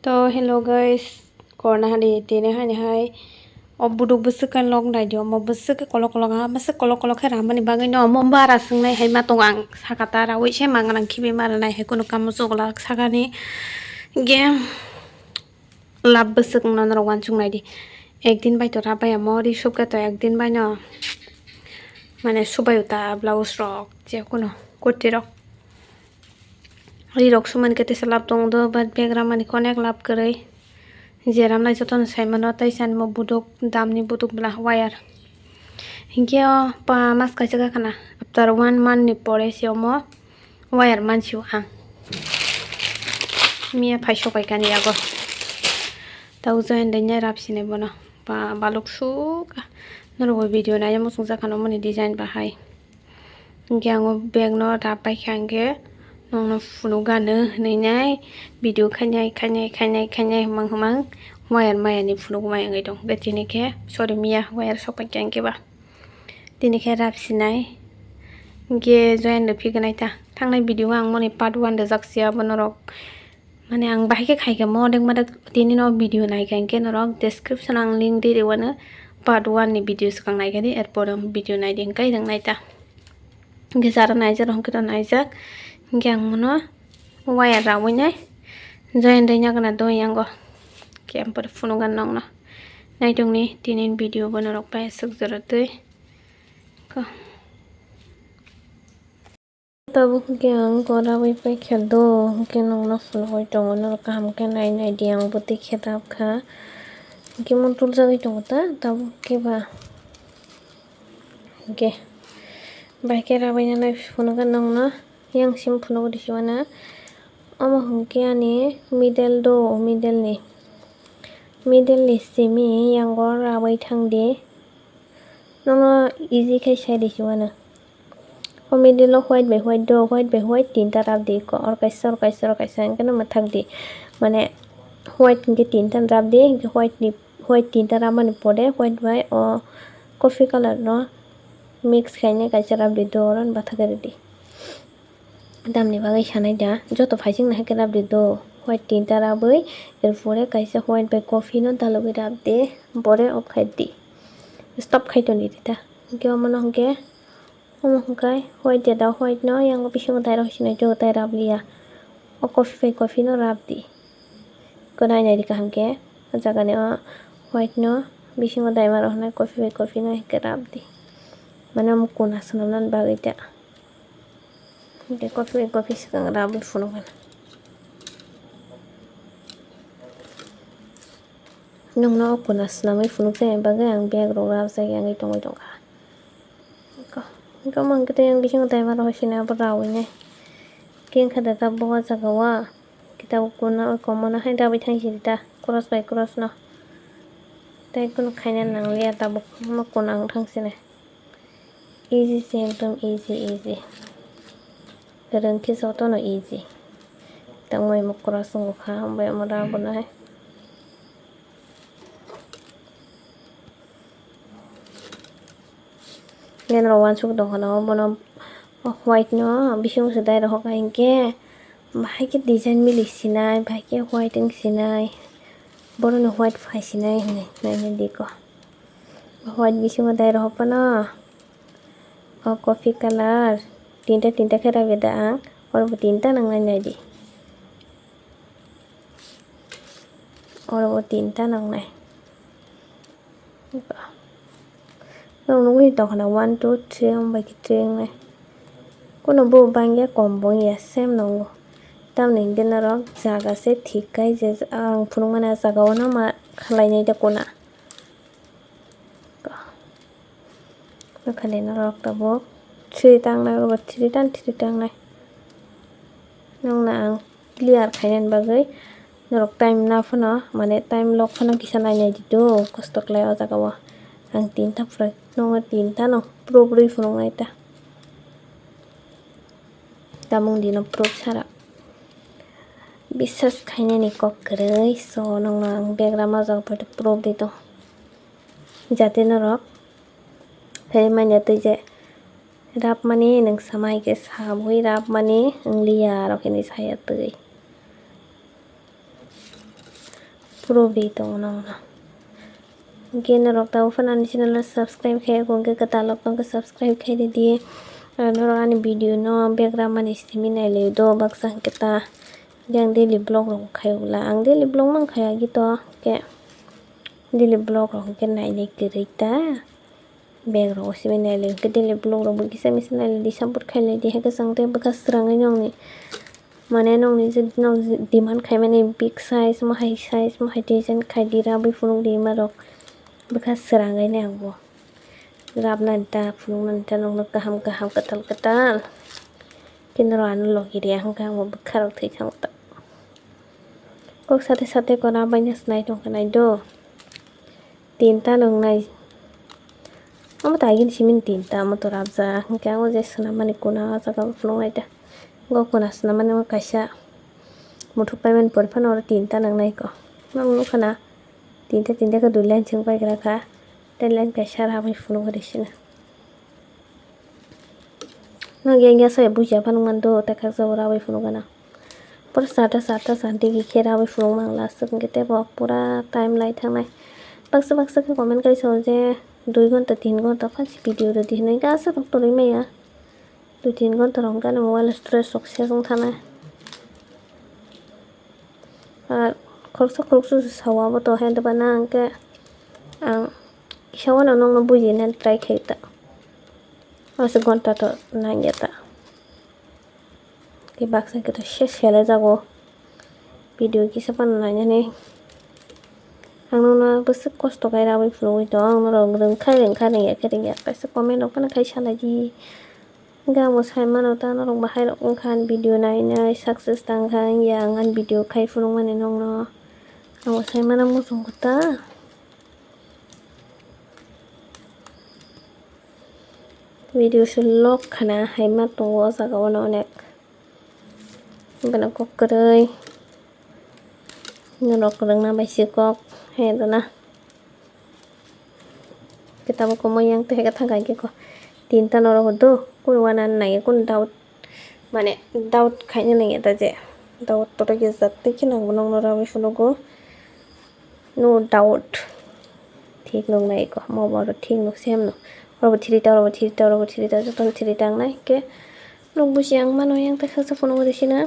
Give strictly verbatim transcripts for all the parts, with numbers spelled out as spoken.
To hello guys, korna hani tini hani hai o buduk bwswk khe lok nai di, omo bwswk khe kolok kolok ha, bwswk kolok kolok khe ramani bagwi no omo bara swngnai hai ma tongo ang saka ta rawi se mangan ang khibi ma rwnai hai kunu kamo chwglak sakani game lab bwswk wngno norok uansuk nai di. Ekdin bai to rap bai amo ri sup khe to ekdin bai no mane subai uta blouse rok je kunu kurti rok. Rirok sumani khe tesa lab tongo do, but bag ramani khe onek lab kwrwi. Je ramnai jotono sai mano, tei sani mo buduk, damni buduk bwla wire. Hinkhe o pa mas kaisa kha khana, after one month ni pore se omo wire mansi o ang. Miya phai sokai kani yago. Tau join dai nai rap sinai bono. Ba baluk suk. Norok bo video nai muchung jak khana omoni design bahai. Hinkhe ang o bag no rap bai kha hinkhe nokno phunuk gano hinui nai video khainai, khainai, khainai, khainai hwmang hwmang wire maya ni phunuk mai wngwi tong. Hinkhe tini khe sorry miya wire sok pai kha hinkhe ba. Tini khe rap sinai. Hinkhe join rw phi gwnai ta. Thangnai video o ang moni part one rwjak sia bo norok. Mane ang bahai khe khai khe modek modek tini no video nai kha hinkhe norok description o ang link ri rwano part one ni video swkang nai kha di, erpor o video nai di hinkhe rwng nai ta. Hinkhe jara naijak rok hinkhe to naijak hinkhe ang mono wire rawi nai join dai nagana do yango khe ampore phunukgan nokno naitok ni tini video bo norok pai aswk jora twi ko. Tabuk hwnkhe ang kora bai paikha do, hwnkhe nokno phunugwi tongo, norok kaham khe nai nai di, ang bwtwi khe rap kha, hwnkhe muntuljakgwi tongo ta, tabuk khe ba hwnkhe bai khe rabai nai phunukgwi nokno, yang sim phunugwi rwkhe mano, omo hwnkhe ani middle do, middle ni, middle ni simi yango rabai thangdi. Nono easy khe sai rwkhe mano. O middle o white bai white do, white bai white tinta rap di, eko or kaisa, or kaisa, or kaisa, hwnkhe no mwthak di. Mane white hwnkhe tinta rap di, hwnkhe white ni, white tinta rapmani pore white bai o coffee colour no mix khainai kaisa rap di, do oro no bathak rw di. Tamni bagwi sanai da, joto phaising nahai khe rap di do. White tinta rabwi, erpore kaisa white bai coffee no dalogwi rap di, pore off khai di. Stop khai toni di ta. Hwnkhe omono hwnkhe, omo hwnkhe white ya da, white no yang bisingo dai rok sinai joto dai rap liya. O coffee bai coffee no rap di. Ko nai nai di kaham khe. O jaga ni o white no bisingo dai ma rok hwnwi coffee bai coffee no hwnkhe rap di. Mane omo kuna swnamnani bagwi ta. Hwnkhe coffee bai coffee swkang rabwi phunukgana. Nwngno o kuna swnamwi phunukjakya bagwi ang bag rok rabjak ya wngwi tongwi tongkha. Hwnkhe omo hwnkhe tei ang bisingo daima rok sinai abo rawinai. Khe wngkha da tabuk o jaga o kitab kuna o komono hai rabwi thang sidi ta cross bai cross no. Tei kunu khaina nangliya tabuk omo kuna wng thang sinai. Easy se ekdom easy, easy. Kwrwng khe jotono easy. Tangmani mokra swngo kha, hambai omo da bonai. Nini rok uansuk tongkha na, obono white no bisingo se dai rok hoka hinkhe, bahai khe design milik sinai, bahai khe white wng sinai, boroni white phai sinai hinwi naina diko. White bisingo dai rok phano o coffee colour tinta tinta khe rabi da ang, oro bo tinta nangnai nai di, oro bo tinta nangnai. Norok nugwi tongkha na one two three, omo bai khe three wngnai. Kuno bo bangya kom bo wngya, same nongo. Tamoni hwnkhe norok jaga se thik khai je ang phunukmani ah jaga o no ma khlainai de kuna. Nokha ni norok tabuk three tangnai, oro bo three tan three tangnai. Nokna ang clear khainani bagwi norok time na phano, mane time lok phano kisa nainai di do, kosto khlai o jaga o. Ang tinta pura nokno tinta no proof rwi phunuknai ta. Tamung dino proof sara. Biswas khainani kok kwrwi, so nokno ang bag rama jaga pai proof di do. Jate norok phai manya twi je. Rapmani nwng sama hai khe sabwi rapmani wng liya rok hinwi saya twi. Pro bri tongo nokno. Hwnkhe norok tabuk phano ani channel no subscribe khai ya kho, hwnkhe kwtal rok tongkhe subscribe khai ridi. Aro norok ani video no background mani simi nai lai do baksa hwnkhe ta. Hwnkhe ang daily vlog rok khai ya bwla, ang daily vlog man khai ya gito, hwnkhe daily vlog rok hwnkhe nai nai kwrwi ta. Bag rok simi nai lai hwnkhe daily vlog rok bo kisa misa nai lai di, support khai lai di, hai khe chwng tei bwkha swrangwi nokni, mane nokni je nok demand khai mani big size, mohai size, mohai design khai di, rabwi phunuk di ma rok bwkha swrangwi nai ang bo. Rabnani ta, phunuknani ta nokno kaham kaham kwtal kwtal khe norok ano logi rwya hwnkhe ang bo bwkha rok thwi thango ta. Kok sate sate kok rabaina se nai tongkha nai do. Tinta nwngnai. Omo to agini simi tinta, omo to rabjak. Hwnkhe ang o je swnammani kuna o jaga o phunuknai ta. Go kuna swnammani omo kaisa muthuk paimani pore phano oro tinta nwngnai kho. Nwng nukha na tinta tinta khe dui line chwng paigra kha. Tei line kaisa rabwi phunukgwi rw sino. Nwng yang ya saya bujiya phano mando, tei khaksa bo rabwi phunukgana. Pura sata sata santi khe rabwi phunukma ang last hwnkhe tei bo pura time lai thangnai. Baksa baksa khe comment kai sao je dui ghonta tin ghonta phansi video rwdi hinwi gasa rok torwi maya. Dui tin ghonta rok hwnkhe ani mobile storage rok ses wng thanai. Ar khoroksa khoroksa se sao abo to hai doba na hwnkhe ang kisa uanw nokno bujina try khai ta. Aswk ghonta to nangya ta. Tei baksa khe to se sele jago. Video kisa phano nainani. Ang nokno bwswk kosto khe rabwi phunugwi tong. Ang norok rwngkha rwngkha, rwngya khe rwngya. Kaisa comment rok phano khai salai di. Hwnkhe ang bo sai mano ta norok bahai rok wngkha ani video nainai success tangkha wngya ang ani video khai phunukmani nokno. Ang bo sai mano muchungkha ta. Video se lok khana hai ma tongo o jaga o no onek. Bana kok kwrwi. Norok kwrwngna bai se kok hai rwna. Khe tabuk omo yang tei hai khe thang kha hwnkhe kok tinta norok do kunu uanani nangya kunu doubt mane doubt khaina nangya da je doubt torok ya jak tei khe nangbo nokno rabwi phunugo. No doubt. Thik nuknai kho. Mo bo oro thik nuk se hamno. Oro bo thiri ta, oro bo thiri ta, oro bo thiri ta, jotono thiri ta wngnai. Hwnkhe nuk buji ang mano yang ta khaksa phunukgwi rw sina.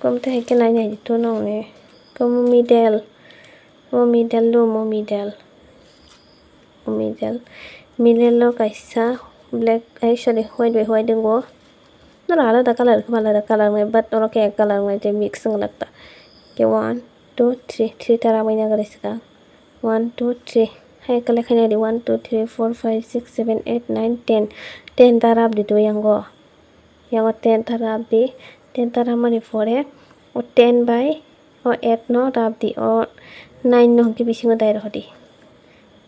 Kom tei hai khe nai nai di to nokni. Kom middle. Mo middle do, mo middle. Middle, middle o kaisa black, ai, sorry, white bai white wngo. Norok alada colour khe alada colour wngnai, but oro khe ek colour wngnai tei mix wng lak ta. Khe one, two, three, three ta rabwi nang gari swkang. One, two, three. Hai khe lekha nai di, one, two, three, four, five, six, seven, eight, nine, ten. Ten ta rab di to yango. Yango ten ta rab di. Ten ta rabmani pore o ten bai o eight no rab di, o nine no hwnkhe bisingo dai rw di.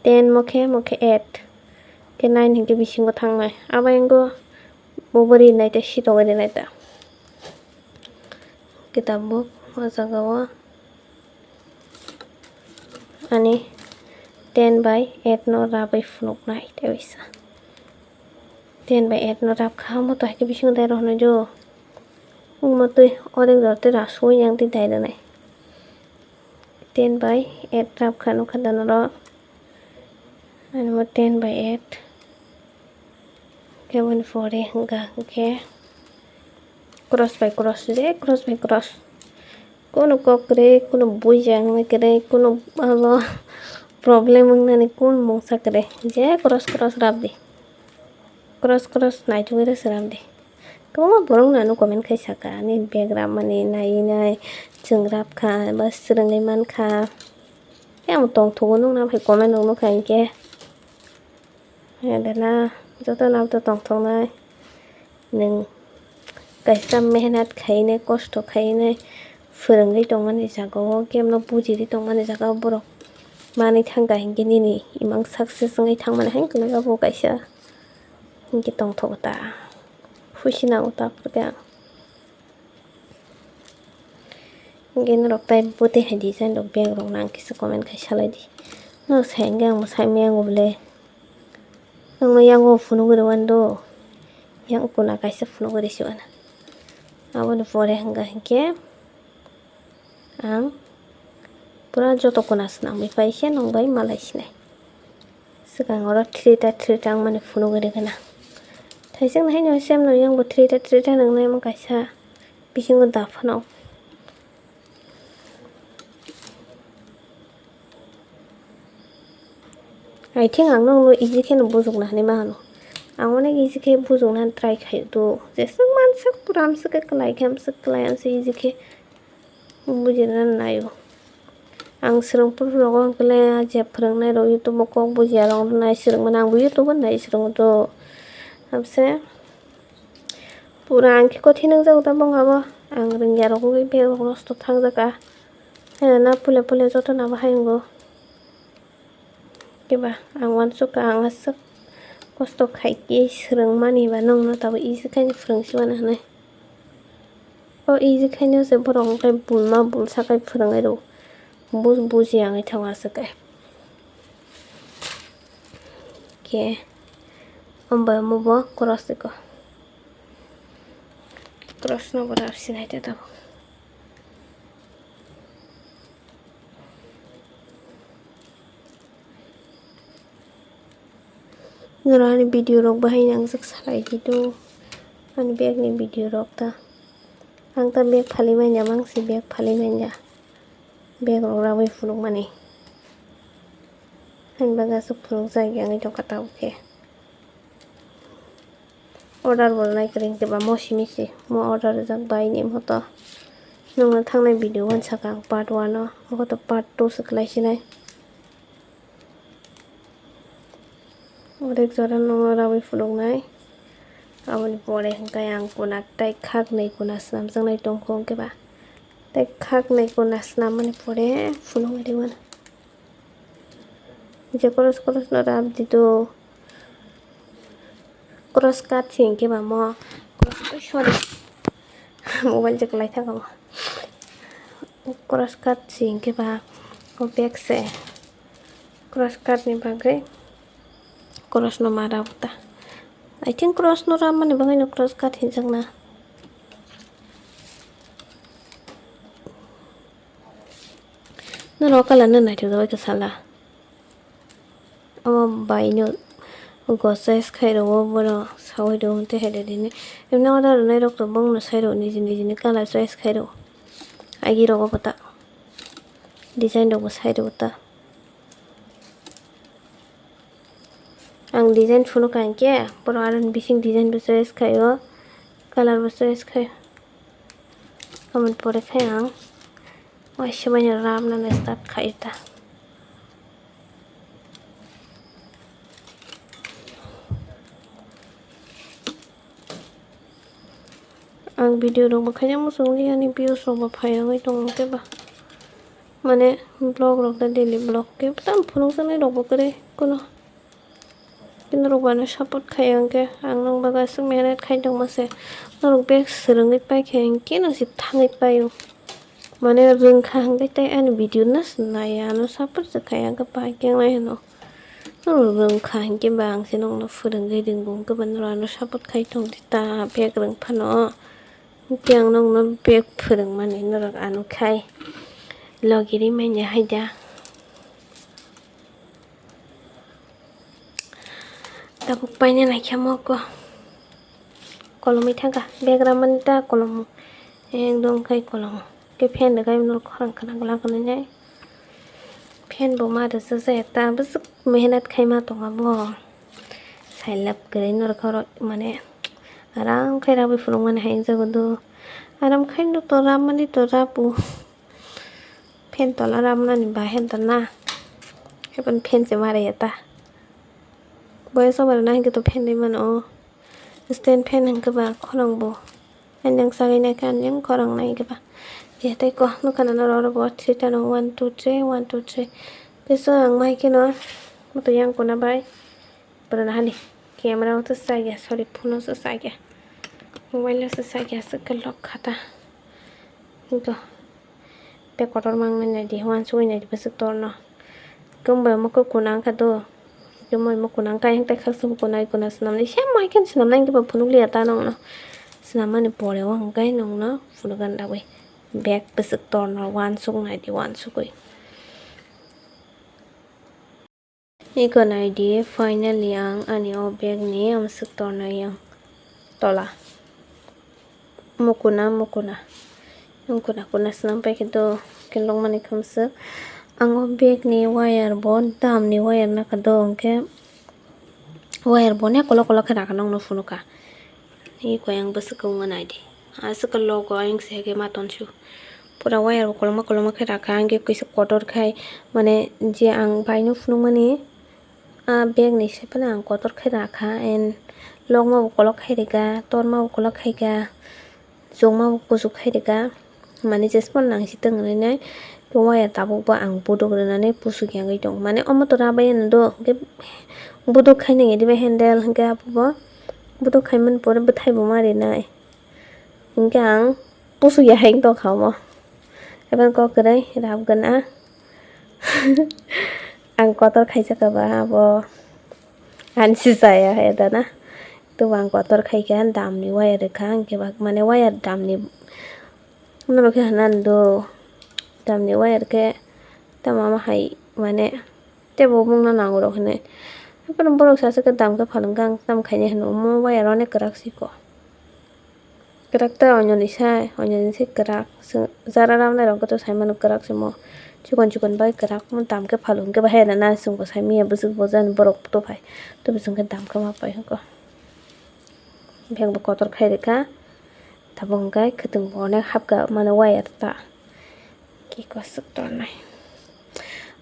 Ten mo khe, mo khe eight, khe nine hwnkhe bisingo thangnai. Abo yango bo bo rinai tei sitongwi rinai ta. Kitab book o jaga o ani ten bai eight no rabwi phunuknai tei bisa. Ten bai eight no rab kha, omo to hai khe bisingo dai rw hwnwi do. Omo twi orek jora tei rasui yang twi dai rwnai. Ten bai eight rab kha nukha da norok. Ani mo ten bai eight. Khe boni pore hwnkha hwnkhe cross bai cross, je cross bai cross. Kunu kok kwrwi, kunu buiya wngna kwrwi, kunu abo problem wngnani kunu mungsa kwrwi. Je cross cross rab di. Cross cross naitugwi rw se rab di. Kwbangma borok no ano comment khai saka, ani bag rabmani naiwi nai chwng rab kha ba swrwngwi man kha. Khe ang tongthogo nukna phai comment rok nukha hinkhe. Adena jotono abo tongthoknai. Nwng kaisa mehnat khainai, kosto khainai, phwrwngwi tongmani jaga o, kebono bujigwi tongmani jaga o borok manwi thangkha hinkhe nini imang success wngwi thangmani hai wngkha bo kaisa hinkhe tongthogo ta, khusi nango ta phwrkhe ang. Hinkhe norok tai bwtwi hai design rok bag rok nang kisa comment khai salai di. Norok sai hinkhe ang bo sai maya wng bole. Ang no yago phunugwi rw uan do. Yang kuna kaisa phunugwi rw si uan. Aboni pore hwnkha hinkhe ang Pura joto kuna swnamwi phai se nwng bai malai sinai. Swkang oro three ta three ta wngmani phunugwi rwgwna. Thaising hai no sem no yang bo three ta three ta nwngnai mo kaisa bisingo da phano. I think ang nokno easy kheno bujukna hinwi ma hano. Ang onek easy khe bujukna try khai do. Jeswk manswk pura amswk khe kwlai khe amswk kwlai amswk easy khe bujina naio. Ang swrwngphuru rogo hwnkhe le je phwrwngnai rok YouTube o kok bujiya rok nai swrwngmani ang bo YouTube o nai swrwngo do. Habse pura ang khe kothin wngjago tabuk abo ang rwngya rok wngwi bag rok nosto thangjak ah. Haino na pule pule joto no abo hayungo. Keba ang uansukha ang aswk kosto khaikhe swrwngmani ba nwngno tabuk easy khaino phwrwngsi mano hinwi. O easy khaino se borok hwnkhe bulma bulsa khai phwrwngwi rw bu-, bujiya wngwi thango aswk khe. Khe omo bai omo bo cross eko. Cross no bo rap sinai te tabuk. Norok ani video rok bahai nangjak salai di do. Ani bag ni video rok ta. Ang ta bag phalwi manya, mangsi bag phalwi manya. Bag rok rabwi phunukmani. Ani bagwi aswk phunukjak yang wngwi tongkha tabuk khe. Order bo nai kwrwi hwnkhe ba mo simi se, mo order rijak bai ni moto. Nwngno thangnai video wansaka ang part one o, moto part two se kwlai sinai. Orek jora nwngno rawi phunuknai. Aboni pore hwnkhe ang kuna tei khaknwi kuna swnamjaknai tongkho hwnkhe ba. Tei khaknwi kuna swnammani pore phunuknai mano. Je cross cross no rap di do. Cross cut se hwnkhe ba mo. Cross, sorry. Mobile je kwlai thang omo. Cross cut se hwnkhe ba o bag se. Cross cut ni bagwi cross no ma rap ta. I think cross no rap mani bagwi no cross cut hinjak na. Norok kala no naithok bai kwsala. Omo bai no go choice khai rwo, bono sawi rwo tei hai rwdi hinwi. Emni order rwnai rok to bongno sai rwo niji niji ni colour choice khai rwo. Agi rogo bo ta design rok bo sai rwo ta. Ang design phunukha hinkhe borok aro bising design bo choice khaio, colour bo choice khaio. Aboni pore khe ang waisa bai no ramnani start khaio ta. Ang video rok bo khaina muchung di, ani views rok bo phai wngwi tongo khe ba. Mane vlog rok da daily vlog khe tam phunukjaknai rok bo kwrwi kuno. Khe norok bo ano support khai hwnkhe ang nwng bagwi aswk mehnat khai tongma se. Norok bag swrwngwi paikha hinkhe no se thangwi paio. Mane rwngkha hwnkhe tei ani video no se naiya, ano support se khaiya hwnkhe pai khe wngnai hwno. Norok rwngkha hinkhe ba ang se nokno phwrwngwi ringbo hwnkhe ba norok ano support khai tongdi ta bag rwng phano. Hinkhe ang nokno bag phwrwngmani norok ano khai logi ri manya haida. Tabuk paina naikhe moko kolomwi thangkha bag ramani ta kolom ekdom khai kolom khe fan rwkha norok khorang khna glak nai. Fan bo ma rwchajak ta bwswk mehnat khaima tongo bo. Sailap kwrwi norok oro mane aram khe rabwi phunukmani hai wngjago do. Aram khe no to ramani to rabu. Fan tola ramnani ba he da na. Haiphano fan se ma rwya ta. Boyes over na hinkhe to fan rwi mano. Stand fan hinkhe ba khorang bo. Ani ang sagwi naikhe ani ang khorang nai hinkhe ba. Je tei ko nukha na norok oro bo three ta no one two three one two three. Teso ang mai kheno moto yang kona bai. Pura na hani camera o to chaya, sorry, phone o se chaya. Mobile o se chaya, se ke lock khata. Hinkhe. Tei kotor mangnai naidi, uansugui naidi bwswk torno. Khe bai omo khe kuna wngkha do. Khe bai omo kuna wngkha, ayang tai khaksa bo kuna, kuna swnamnai. Sem hai khe swnamnai hinkhe bo phunukliya ta nokno. Swnammani pore o hinkhe nokno phunukgwi rwui. Bag bwswk torno uansuk naidi uansugui. Iko naidi, finally ang ani o bag ni amswk tornai ang tola. Mukuna, mukuna. Mukuna, kuna swnam paikhe do, khe longmani khamswk. Ang o bag ni wire bo dam ni wire naka do, hwnkhe wire bo ne kolok kolok khe raka nokno phunukha. Iko yang bwswk wngma naidi. Aswk logo ayang se hwnkhe ma tonsu. Pura wire bo kolokma kolokma khe raka, hwnkhe kisa kotor khai, mane je ang baino phunukmani, a bag ni se phano ang kotor khai rakha, and lokma bo kolok khai rika, torma bo kolok khai ka, chukma bo kuchuk khai rika, mane jesphano nang si tong nai nai, wire tabuk bo ang buduk rwnani pusuk yangwi tongo, mane omo to rabai ano do, hwnkhe buduk khai nang ya diba handle, hwnkhe abo bo buduk khai mani pore bwthai bo ma rinai, hwnkhe ang pusuk ya hai tong kha omo, ebar kok kwrwi rap gana. Ang kotor khaisa khe ba abo ani se chaya hai da na. Tei bo ang kotor khai kha, dam ni wire rwkha, hwnkhe ba mane wire dam ni norok khe hwnna do, dam ni wire khe tamo ma hai mane teibo mungno nango rok hinwi. Haphano borok sasu khe dam khe phalwng khe ang tam khainai hwno, omo wire onek kwrak se ko. Kwrak ta onyo ni sai, onyo ni sai kwrak. Chwng jara ramnai rok to sai mano kwrak se mo. Chikon chikon bai kwrak mo dam khe phalung khe bahai na na chwng bo sai manya bwswk bo jani borok to phai. To bwswk khe dam khe ma pai hwnkhe. Bag bo kotor khai rikha. Tabuk hwnkhe khwtwng bo onek hapkha mane wire ta. Ki kwswk tornai.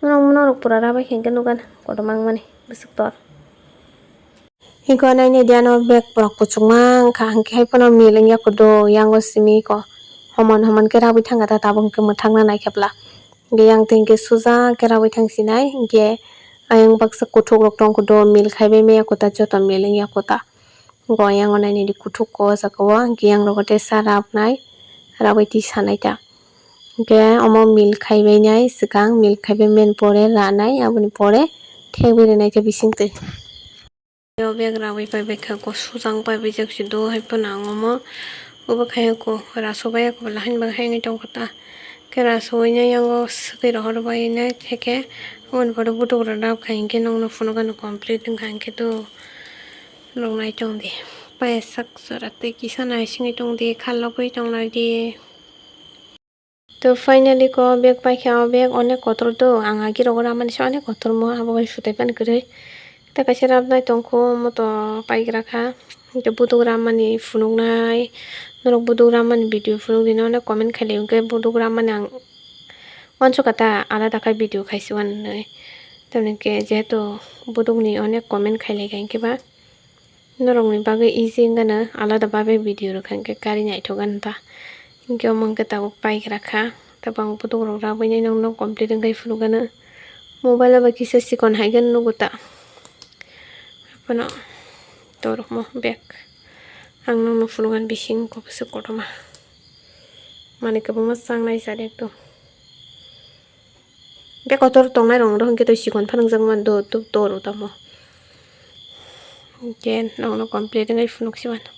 Norok, norok pura rabai khe hwnkhe nukha na kotorma wngmani bwswk tor. Hiko nainai di ano bag borok kuchukma wngkha, hwnkhe hai phano mil wngya kudu, yango simi ko homon homon khe rabwi thangkha ta, tabuk hwnkhe mwthangna naikhe bwla. Hwnkhe yang twi hwnkhe suja khe rabwi thangsinai, hwnkhe ayang baksa kuthuk rok tong kudu, mil khai bai maya kuta, joto mil wngya kuta. Hwnkhe o yango nainai di kuthuk ko o jaga o, hwnkhe yang rogo tei sa rabnai, rabwi twi sanai ta. Hwnkhe omo mil khai bai nai swkang, mil khai bai mani pore ranai, aboni pore thebwi rwnai khe bising twi. O bag rawi pai bai kha, ko sujang pai bai jak si do, hai phano ang omo obo khai ko rasu bai ko la hain bai haino tong kha ta. Khe rasu bai nai yango swkwi rohor bai nai, khe khe aboni pore buduk rok rab khai hwnkhe nokno phunukgano complete wngkha hwnkhe do. Noknai tong di, paisak jora tei kisa nai singwi tong di, khalogwi tong lai di. To finally ko bag paikha, o bag onek kotor do, ang agi rogo ramani se onek kotor mo, abo bai sutai pani kwrwi. Tei kaisa rabnai tongkho, moto paigra kha. Hwnkhe buduk ramani phunuknai, norok buduk ramani video phunuk di, nono comment khailai, hwnkhe buduk ramani ang uansukha ta, alada khe video khaisi uanwi. Tamni hwnkhe jehetu budukni onek comment khailai kha, hwnkhe ba norokni bagwi easy wngano alada bagwi video rwkha hwnkhe kari naithok gana ta. Hwnkhe omo hwnkhe tabuk paigra kha, tabuk ang buduk rok rabwi nai nokno complete wngkhai phunukgano. Mobile o bai kisa chikon hai khe nugo ta. Haphano torokmo bag. Ang nokno phunukgani bising kobose kotorma. Manwi kwbangma changnai jat ekdom. Bag kotor tongnai rok hwnkhe tei chikon phanang jakmani do, to, toro tamo. Hwnkhe nokno complete wngwi phunuk si mano.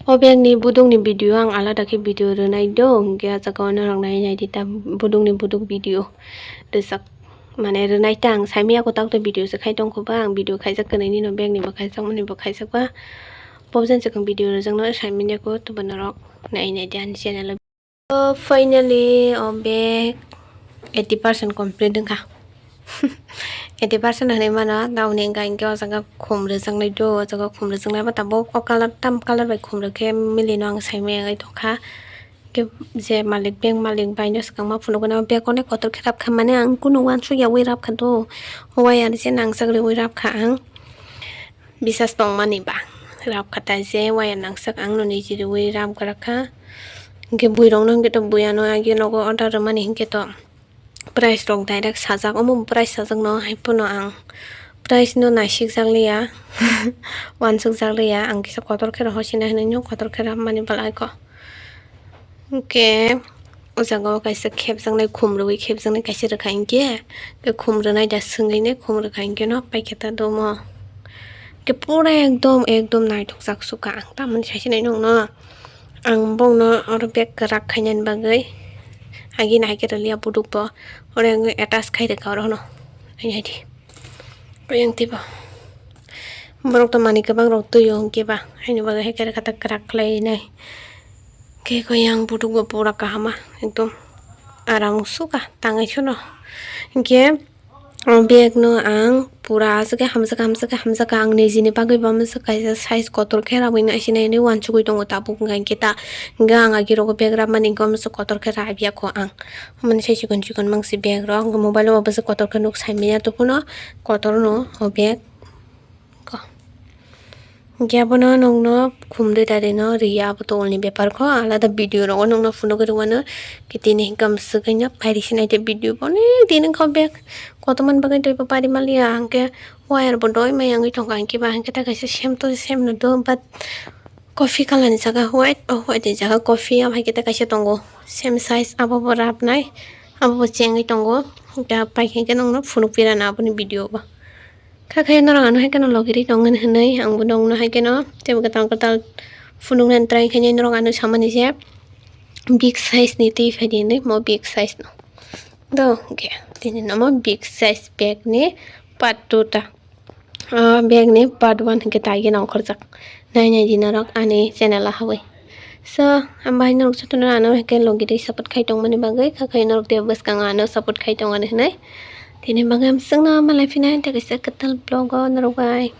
O bag ni buduk ni video ang alada khe video rwnai do, hwnkhe ah jaga o norok nai nai di ta buduk ni buduk video rwjak, mane rwnai ta ang saimanya kwtal to video se khai tong kho ba, ang video khaijak kwnwi nini no bag ni bo khaijak mani bo khaijak ba, pobjani swkang video rwjak no saimanya kho, to bo norok nai nai di ani channel o. To finally o bag eighty percent complete wngkha. Eighty percent hinwi mano, tamoni hwnkha hinkhe o jaga khum rwjaknai do, o jaga khum rwjaknai ba tabuk o colour, tam colour bai khum rwkhe milino ang saimanya wngwi tongkha. Khe je malik, bank malik bai no swkang ma phunukgwi no bag onek kotor khe rap kha, mane ang kunu uansukya ui rap kha do, o wire se nangjak rwi ui rap kha ang. Bisas tongmani ba rap kha tai je wire nangsak ang no niji riwi rap gra kha. Hwnkhe bwrwi rok no hwnkhe to bwya no agi nogo order rwmani hwnkhe to price rok direct sajak, omo price sajak no hai phano ang price no naisik jak liya, uansuk jak liya, ang kisa kotor khe rohor sina hinwi no kotor khe rap mani balai ko. Hwnkhe o jaga o kaisa khepjaknai, khum rwui khepjaknai kaisa rwkha hinkhe, khe khum rwnai da swngwi nai khum rwkha hinkhe no paikhe ta domo. Khe pura ekdom, ekdom naithokjak sukha ang tamoni saisinai nokno. Ang bokno oro bag kwrak khainani bagwi Agi na hai khe rwliya buduk bo. Oro ang attach khai rwkha oro no. Ai hai di. Koi ang tei bo. Borok to manwi kwbang rok twi o hwnkhe ba. Haini bagwi hai khe rwkha ta kwrak khlai nai. Khe koi ang buduk bo pura kaham ma. Ekdom aram sukha tangwi suno. Hinkhe O bag no ang pura aswk khe hamjak, hamjak, hamjak, ang nijini bagwi bo kaisa size kotor khe rabwi nai sinai hinwi uansugwi tongo tabuk wngkha hinkhe ta. Hinkhe ang agi rogo bag rabmani hinkhe omoso kotor khe rabya kho ang. Omo ni sai chikon chikon mangsi bag rok, mobile o bo bwswk kotor khe nuk saimanya tubunu kotor no o bag. Ko. Hinkhe abono nokno khumdwi dari no riya, abo to ulni bepar kho, alada video rogo nokno phunugwi rwmano. Khe tini hinkhe amswk khe no pairi sinai tei video bo onek din wngkha bag kotorma ni bagwi teibo pairi manliya, hinkhe wire bo doi maya wngwi tongkha, hinkhe ba hinkhe ta kaisa same to same no do, but coffee colour ni jaga white, o white ni jaga coffee, abo hai khe ta kaisa tongo same size, abo bo rabnai, abo bo chengwi tongo. Hinkhe paikha hinkhe nokno phunuk pirana aboni video bo. Kha khe norok ano hai kheno logiri tongmani hinwi ang bo nokno hai kheno teibo kwtal kwtal phunuknani try khainai norok ano samani je big size ni twi phaidi hinwi mo big size no. Do hwnkhe tini no mo big size bag ni part two ta. O bag ni part one hwnkhe tai gana ongkhorjak. Nai nai di norok ani channel o habai. So, ang bahai norok jotono ano hwnkhe logiri support khai tongmani bagwi, kha khai norok tei bwskango ano support khai tongmani hinwi. Tini bagwi amswkno malai phinai tei kaisa kwtal vlog o norok bai.